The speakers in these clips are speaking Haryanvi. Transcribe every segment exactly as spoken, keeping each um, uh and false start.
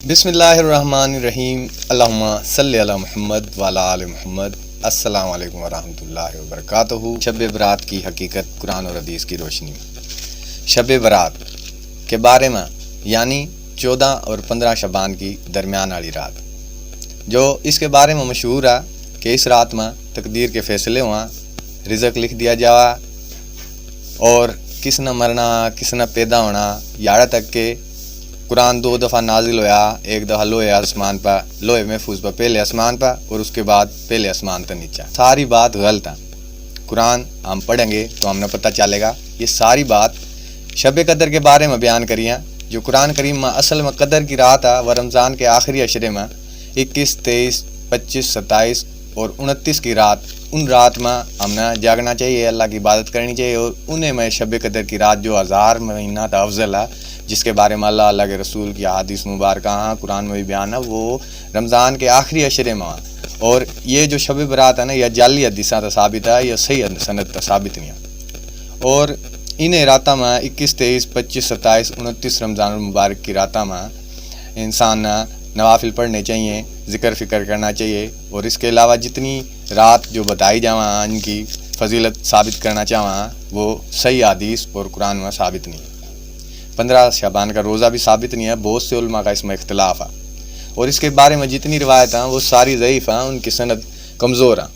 बिस्मिल्लाहिर्रहमानिर्रहीम। अल्लाहुम्मा सल्लि अला मुहम्मद व अला आले मुहम्मद। अस्सलाम वालेकुम व रहमतुल्लाहि व बरकातहू। शब बरात की हकीकत कुरान और हदीस की रोशनी में। शब बरात के बारे में, यानी चौदह और पन्द्रह शबान की दरमियान वाली रात, जो इसके बारे में मशहूर है कि इस रात में तकदीर के फैसले हुआ, रिजक लिख दिया जावा और किस न मरना, किस न पैदा होना, याड़ा तक के कुरान दो दफ़ा नाजिल होया, एक दफ़ा लोहे आसमान पर, लोहे महफूज पर, पहले आसमान पर, और उसके बाद पहले आसमान तक नीचे। सारी बात गलत है। कुरान हम पढ़ेंगे तो हमने पता चलेगा। ये सारी बात शब कदर के बारे में बयान करी है। जो कुरान करीम में असल में कदर की रात है, वह रमज़ान के आखिरी अशरे में इक्कीस, तेईस, पच्चीस, सत्ताईस और उनतीस की रात, उन रात में हमने जागना चाहिए, अल्लाह की इबादत करनी चाहिए। और उन्हें में शब कदर की रात, जो हज़ार महीना तो अफजल है, जिसके बारे में अल्लाह, अल्लाह के रसूल की हदीस मुबारक, हाँ, कुरान में भी बयान है, वो रमज़ान के आखिरी अशरे में है। और ये जो शब बरात है ना, यह जाली हदीसा तो साबित है, यह सही सनद तो साबित नहीं है। और इन्हें रातों में, इक्कीस, तेईस, पच्चीस, सत्ताईस, उनतीस रमज़ान मुबारक की रातों में इंसान ने नवाफिल पढ़ने चाहिए, जिक्र फिक्र करना चाहिए। और इसके अलावा जितनी रात जो बताई जावा, इनकी फजीलत साबित करना चाहवा, वो सही हदीस और कुरान में साबित नहीं है। पन्द्रह शाबान का रोज़ा भी साबित नहीं है, बहुत से उलमा का इसमें इख्तलाफ है। और इसके बारे में जितनी रिवायत हैं, वो सारी ज़ईफ़ हैं, उनकी सनद कमज़ोर हैं।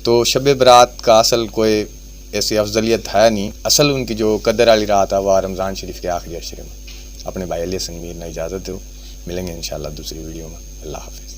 तो शब बरात का असल कोई ऐसी अफजलियत है नहीं। असल उनकी जो कदर वाली रात है, वह रमज़ान शरीफ के आखिरी अशरे में। अपने भाई अली हसन मीर ने इजाज़त दो, मिलेंगे इंशाल्लाह दूसरी वीडियो में। अल्लाह हाफिज़।